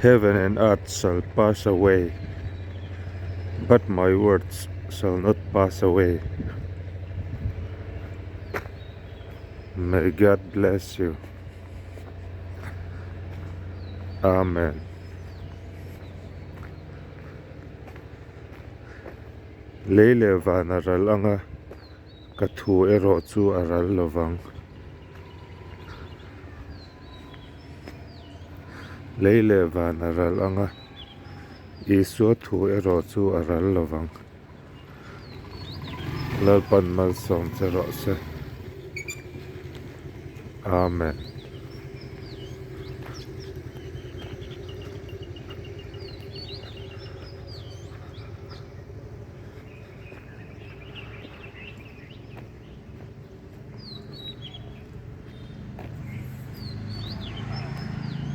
Heaven and earth shall pass away, but my words shall not pass away. May God bless you. Amen. Lei leh van a ral anga ka thu erawh chu a ral lovang. Lei leh van a ral anga Isua thu erawh chu a ral lovang. Lalpan malsawm che rawh se. Amen.